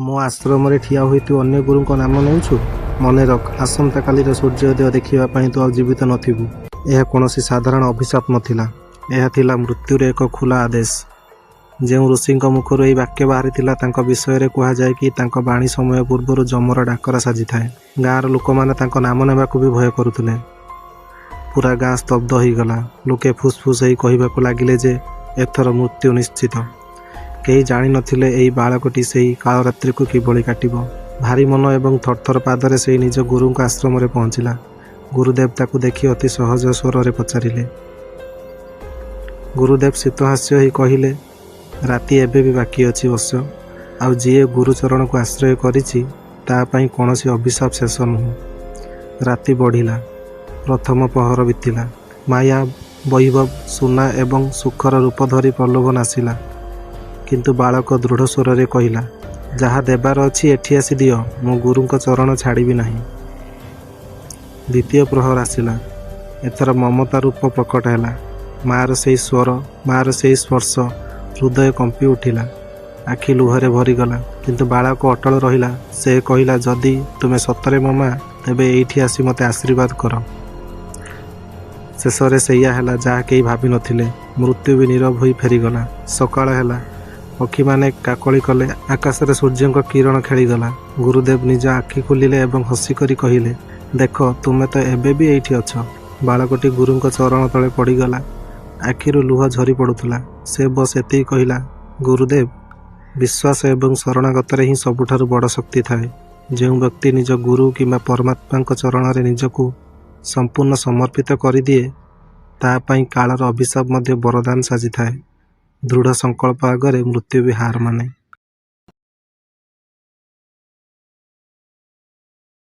ମୋ ଆଶ୍ରମରେ ଠିଆ ହୋଇ ତୁ ଅନ୍ୟ ଗୁରୁଙ୍କ ନାମ ନେଉଛୁ? ମନେ ରଖ, ଆସନ୍ତାକାଲିର ସୂର୍ଯ୍ୟୋଦୟ ଦେଖିବା ପାଇଁ ତୁ ଆଉ ଜୀବିତ ନଥିବୁ।" ଏହା କୌଣସି ସାଧାରଣ ଅଭିଶାପ ନଥିଲା। ଏହା ଥିଲା ମୃତ୍ୟୁର ଏକ ଖୋଲା ଆଦେଶ। ଯେଉଁ ଋଷିଙ୍କ ମୁଖରୁ ଏହି ବାକ୍ୟ ବାହାରିଥିଲା, ତାଙ୍କ ବିଷୟରେ କୁହାଯାଏ କି ତାଙ୍କ ବାଣୀ ସମୟ ପୂର୍ବରୁ ଯମର ଡାକରା ସାଜିଥାଏ। ଗାଁର ଲୋକମାନେ ତାଙ୍କ ନାମ ନେବାକୁ ବି ଭୟ କରୁଥିଲେ। ପୁରା ଗାଁ ସ୍ତବ୍ଧ ହୋଇଗଲା। ଲୋକେ ଫୁସ୍ଫୁସ୍ ହେଇ କହିବାକୁ ଲାଗିଲେ ଯେ ଏଥର ମୃତ୍ୟୁ ନିଶ୍ଚିତ। କେହି ଜାଣିନଥିଲେ ଏହି ବାଳକଟି ସେହି କାଳରାତ୍ରିକୁ କିଭଳି କାଟିବ। ଭାରୀ ମନ ଏବଂ ଥରଥର ପାଦରେ ସେଇ ନିଜ ଗୁରୁଙ୍କ ଆଶ୍ରମରେ ପହଞ୍ଚିଲା। ଗୁରୁଦେବ ତାକୁ ଦେଖି ଅତି ସହଜ ସ୍ୱରରେ ପଚାରିଲେ। ଗୁରୁଦେବ ଶୀତହାସ୍ୟ ହୋଇ କହିଲେ, "ରାତି ଏବେ ବି ବାକି ଅଛି ବତ୍ସ। ଆଉ ଯିଏ ଗୁରୁଚରଣକୁ ଆଶ୍ରୟ କରିଛି, ତା' ପାଇଁ କୌଣସି ଅଭିଶାପ ଶେଷ ନୁହେଁ।" ରାତି ବଢ଼ିଲା। ପ୍ରଥମ ପ୍ରହର ବିତିଲା। ମାୟା, ବୈଭବ, ସୁନା ଏବଂ ସୁଖର ରୂପ ଧରି ପ୍ରଲୋଭନ ଆସିଲା। କିନ୍ତୁ ବାଳକ ଦୃଢ଼ ସ୍ୱରରେ କହିଲା, "ଯାହା ଦେବାର ଅଛି ଏଠି ଆସି ଦିଅ, ମୁଁ ଗୁରୁଙ୍କ ଚରଣ ଛାଡ଼ିବି ନାହିଁ।" ଦ୍ୱିତୀୟ ପ୍ରହର ଆସିଲା। ଏଥର ମମତା ରୂପ ପ୍ରକଟ ହେଲା। ମାଆର ସେଇ ସ୍ୱର, ମାଆର ସେଇ ସ୍ପର୍ଶ, ହୃଦୟ କମ୍ପି ଉଠିଲା। ଆଖି ଲୁହରେ ଭରିଗଲା। କିନ୍ତୁ ବାଳକ ଅଟଳ ରହିଲା। ସେ କହିଲା, "ଯଦି ତୁମେ ସତରେ ମୋ ମା, ତେବେ ଏଇଠି ଆସି ମୋତେ ଆଶୀର୍ବାଦ କର।" ଶେଷରେ ସେଇଆ ହେଲା ଯାହା କେହି ଭାବିନଥିଲେ। ମୃତ୍ୟୁ ବି ନୀରବ ହୋଇ ଫେରିଗଲା। ସକାଳ ହେଲା। ପକ୍ଷୀମାନେ କାକଳି କଲେ। ଆକାଶରେ ସୂର୍ଯ୍ୟଙ୍କ କିରଣ ଖେଳିଗଲା। ଗୁରୁଦେବ ନିଜ ଆଖି ଖୋଲିଲେ ଏବଂ ହସିକରି କହିଲେ, "ଦେଖ, ତୁମେ ତ ଏବେ ବି ଏଇଠି ଅଛ।" ବାଳକଟି ଗୁରୁଙ୍କ ଚରଣ ତଳେ ପଡ଼ିଗଲା। ଆଖିରୁ ଲୁହ ଝରି ପଡ଼ୁଥିଲା। ସେ ବସ୍ ଏତିକି କହିଲା, "ଗୁରୁଦେବ, ବିଶ୍ୱାସ ଏବଂ ଶରଣାଗତରେ ହିଁ ସବୁଠାରୁ ବଡ଼ ଶକ୍ତି ଥାଏ। ଯେଉଁ ବ୍ୟକ୍ତି ନିଜ ଗୁରୁ କିମ୍ବା ପରମାତ୍ମାଙ୍କ ଚରଣରେ ନିଜକୁ ସମ୍ପୂର୍ଣ୍ଣ ସମର୍ପିତ କରିଦିଏ, ତା' ପାଇଁ କାଳର ଅଭିଶାପ ମଧ୍ୟ ବରଦାନ ସାଜିଥାଏ। ଦୃଢ଼ ସଂକଳ୍ପ ଆଗରେ ମୃତ୍ୟୁ ବି ହାର ମାନେ।"